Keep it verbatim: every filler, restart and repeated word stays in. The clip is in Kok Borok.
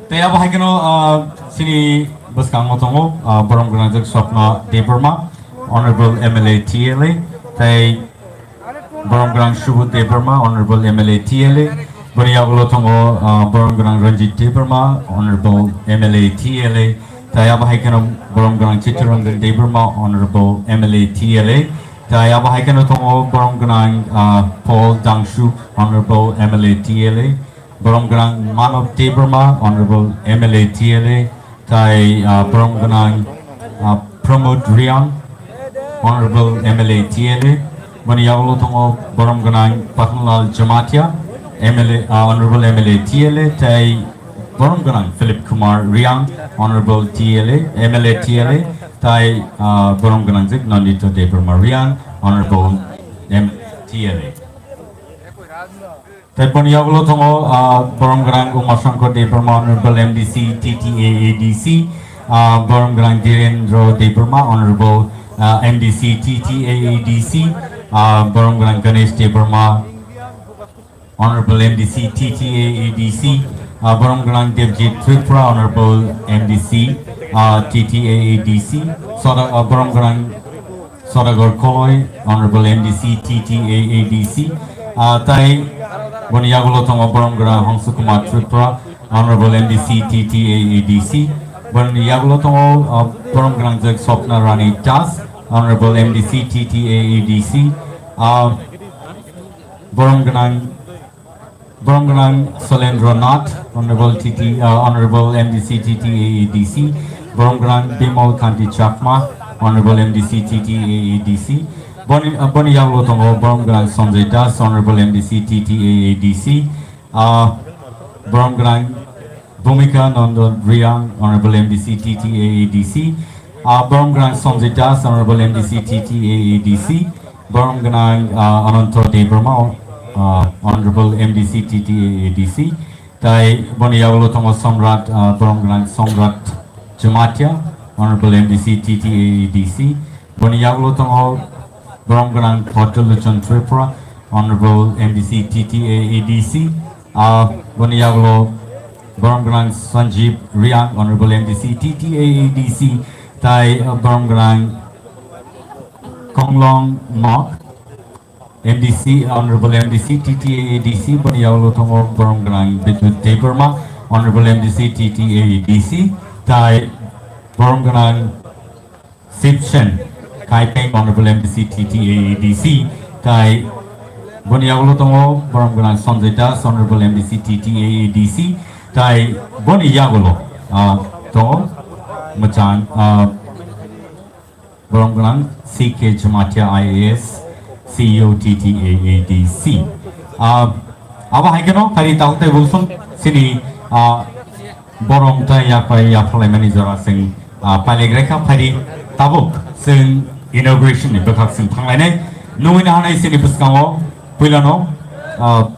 Tei abo hai kheno, ah, chini bwskango tongo, ah, borom gwnangjak Swapna Debbarma, Honorable M L A T L A, tei borom gwnang Subodh Debbarma, Honorable M L A T L A, boni yagulo tongo, ah, borom gwnang Ranjit Debbarma, Honorable M L A T L A, tei abo hai kheno borom gwnang Chittaranjan Debbarma, Honorable M L A T L A, tei abo hai kheno tongo borom gwnang, ah, Paul Dangshu, Honorable M L A T L A, borom gwnang Manav Debbarma, Honorable M L A T L A, tei, ah, borom gwnang, ah, Pramod Riang, Honorable M L A T L A, boni yagulo tongo borom gwnang Pathanlal Jamatia, M L A, ah, Honorable M L A T L A, tei borom gwnang Philip Kumar Riang, Honorable T L A, M L A T L A, tei, ah, borom gwnangjak Nandita Debbarma Riang, Honorable M T L A. Tei boni yagulo tongo, ah, borom gwnang Umashankar Debbarma, Honorable M D C T T A A D C, ah, borom gwnang Dhirendra Debbarma, Honorable, ah, M D C T T A A D C, ah, borom gwnang Ganesh Debbarma, Honorable M D C T T A A D C, ah, borom gwnang Devjit Tripura, Honorable M D C, ah, T T A A D C, soda, ah, borom gwnang Sodagar Koloi, Honorable M D C T T A A D C, ah, tei boni yagulo tongo borom gwnang Hongsu Kumar Tripura, Honorable M D C T T A A D C, boni yagulo tongo, ah, borom gwnangjak Swapna Rani Das, Honorable M D C T T A A D C, ah, borom gwnang Borom gwnang Solendra Nath, Honorable T T, uh, Honorable M D C T T A A D C, borom gwnang Bimal Kanti Chakma, Honorable M D C T T A A D C, boni, uh, boni yagulo tongo borom gwnang Sanjay Das, Honorable M D C T T A A D C, uh, borom gwnang Bhumika Nandan Reang, Honorable M D C T T A A D C, ah, borom gwnang Sanjay Das, Honorable M D C T T A A D C, borom gwnang, ah, Ananta Debbarma, ah, Honorable M D C T T A A D C, tei boni yagulo tongo Samrat, ah, borom gwnang Samrat Jamatia, Honorable M D C T T A A D C, boni yagulo tongo borom gwnang Bhadralochon Tripura, Honorable M D C T T A A D C, ah, boni yagulo borom gwnang Sanjeev Reang, Honorable M D C T T A A D C, tei, ah, borom gwnang Konglong Mok, M D C, Honorable M D C T T A A D C, boni yagulo tongo borom gwnang Bidyut Debbarma, Honorable M D C T T A A D C, tei borom gwnang Sipsen Kaipeng, Honorable M D C T T A A D C, tei boni yagulo tongo borom gwnang Sanjay Das, Honorable M D C T T A A D C, tei boni yagulo, ah, tongo mwchang, ah, borom gwnang C K Jamatia I A S, C E O T T A A D C. Ah, abo hai kheno phaidi tabuk tei bulsong chini, ah, borom tei yaphai yaphalaimani jora chwng, ah, pailaigrai kha. Phaidi tabuk chwng inauguration ni bwkhak chwng thanglainai. Nugwi nahanai chini bwskango puilano, ah,